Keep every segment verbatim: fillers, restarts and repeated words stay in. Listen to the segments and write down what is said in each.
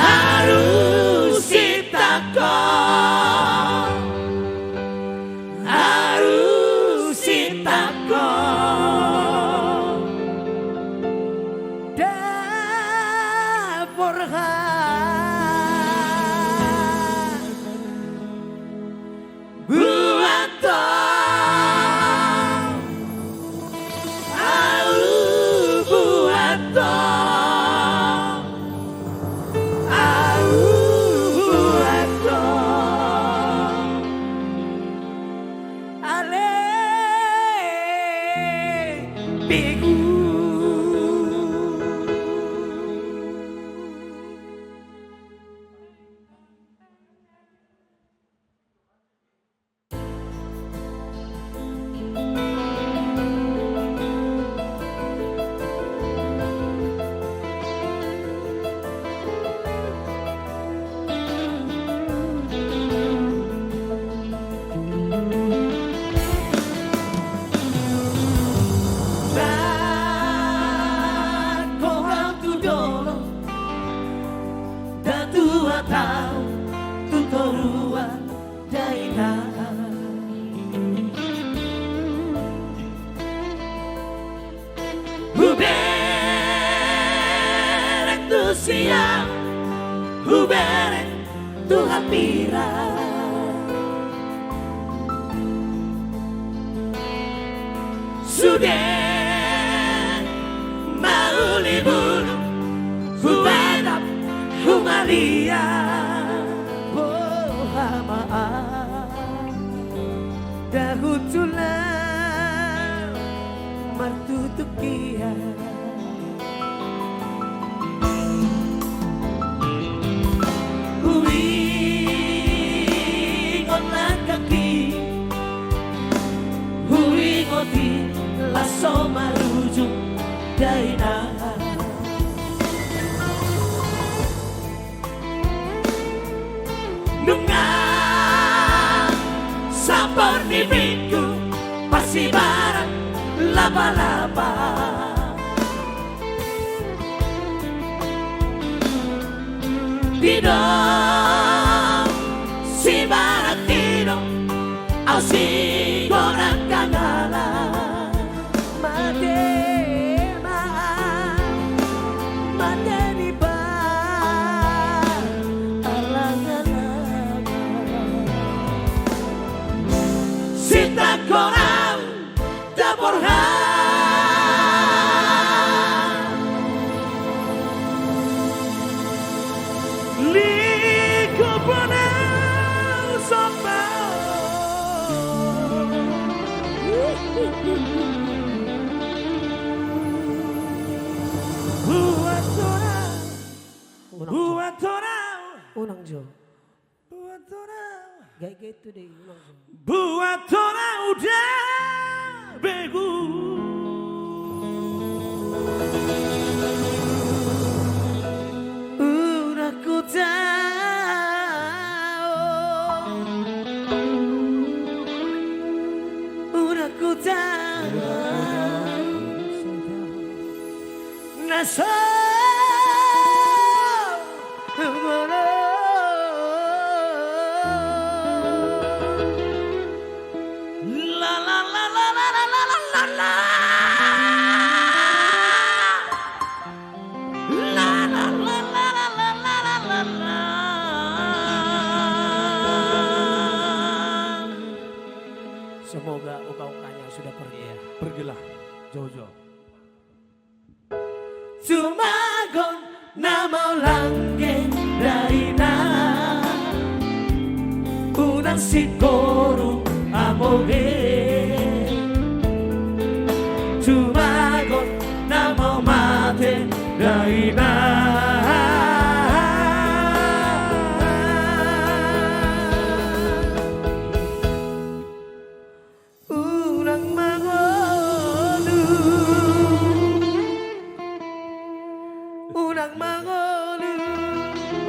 Aru sitangko, aru sitangko. Daporha. Buat ho, au buat ho, au buat ho. Ale begu. Ndang ho hau tu dolok, ndang tuat hau tu toruan. Dainang. Hubereng tu sian, hubereng tu hambirang. Sude mauli bulung, hubatap humaliang. Boha ma au, ndang hutulang martutuk ia. Huingot langkangki, huingot i laos so marujung dainang. Nunga sampur nipingku, parsibaran lapalapa. Didok sibaran didok, au sigodang hangala. Mate ma, mate di palalangan. Sitangko au, daporha. Lingkop bona somba. Buat ho ra. Unang jo. Buat ho ra. Unang jo. Buat ho ra. Gaitgait tu dei, unang jo. Buat ho ra uda begu. Unang hutau. Unang hutau. Na so golo. La, la, la. La, la, la. Semoga oka-okanya sudah pergi. Iya. Pergilah jauh-jauh. Tumagon na maulang dainang, unang sigoru among e. Tumagon na mau mate dainang. Unang mangolu. Unang mangolu.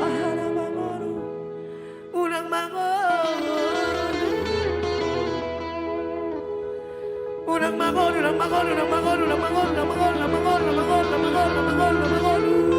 Aha na mangolu. Unang mangolu. Unang magolu, unang magolu, unang magolu, unang magolu, unang magolu, unang magolu, unang magolu, unang magolu, unang magolu.